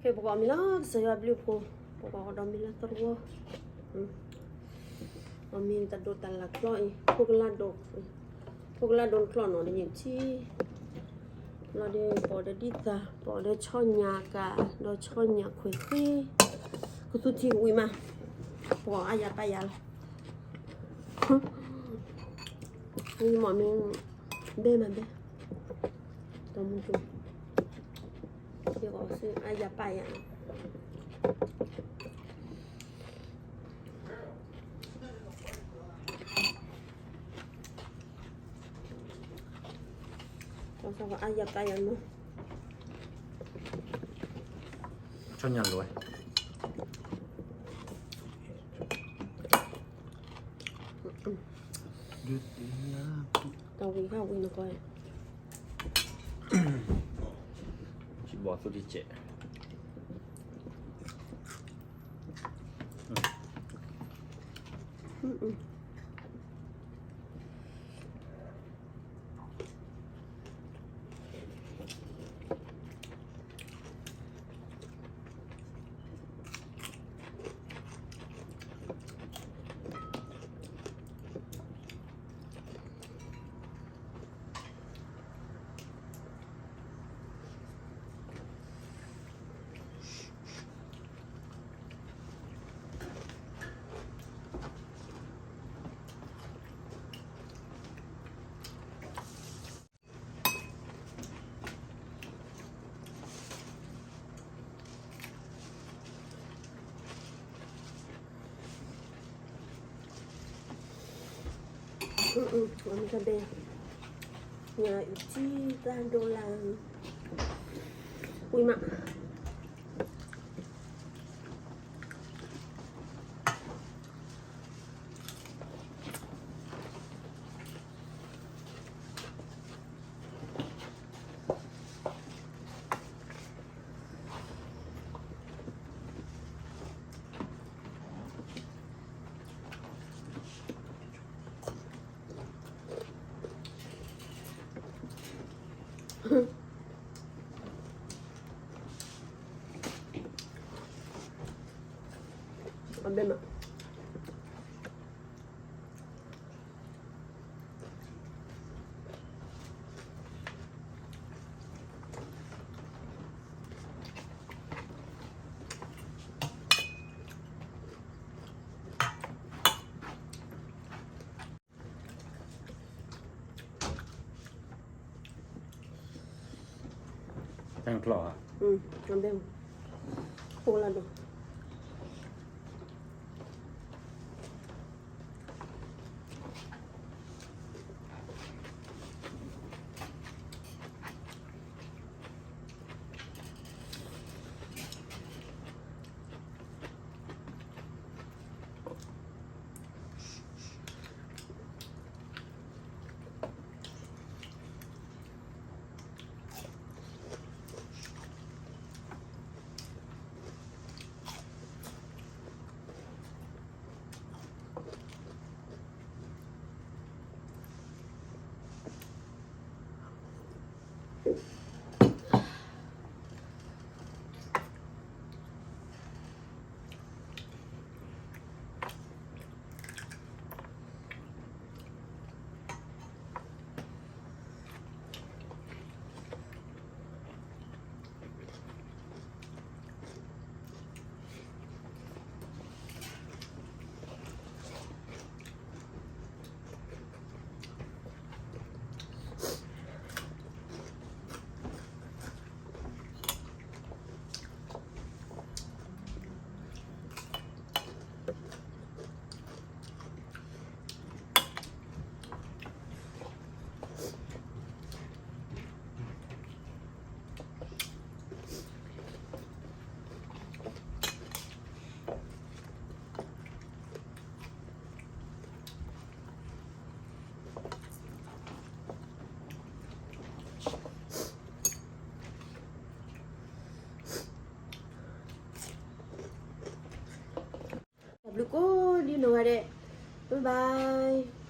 ဖဲပကအီၣ်မ့ၤလၢကစၢ်ယွၤဘျုးအဖှိၣ်, ပကအီၣ်ဒီးမ့ၤလၢသရီ, အီၣ်မ့ၤတၢ်ဒိးတၢ်လၢ်ချီအံၤ, ဖိကလါဒိး, ဖိကလါဒိးနချီနီၤ တယံာ်ထံ, လီၤဒီးပအီၣ်ဒီးဒ်သၢ်, ပအီၣ်ဒီးဆီညၣ်ကး, ဒီးဆီညၣ်ခွဲးဃ့, ကသူထံဝံၤမး, ပကအီၣ်အါယၤပာ်ယၤလီၤ, ဝံၤမ့ၢ်မ့ၢ်, ဘဲမးဘဲ, ဒီးမုၢ်တူ ယကအီၣ်ဆူအါယၤပာ်ယၤ, အါယၤပာ်ယၤနီၤ, ဆီညၣ်လိၤဝဲ, တၢ်ဝံၤခါဝံၤနကီၢ်, ထံဘီၣ်သူတကဲး အမ့ၢ်တဘဲ, ညါအုၣ်ထံတၢ်ဒိးလၢ်, ဝံၤမး အဘဲမး တၢ်ကျီၢ်ဧါ, အဘဲ, ဖိလၢဒိးတၢ်ဘျုးကိးဒံနီၢ်ဂၤဒဲး, bye bye.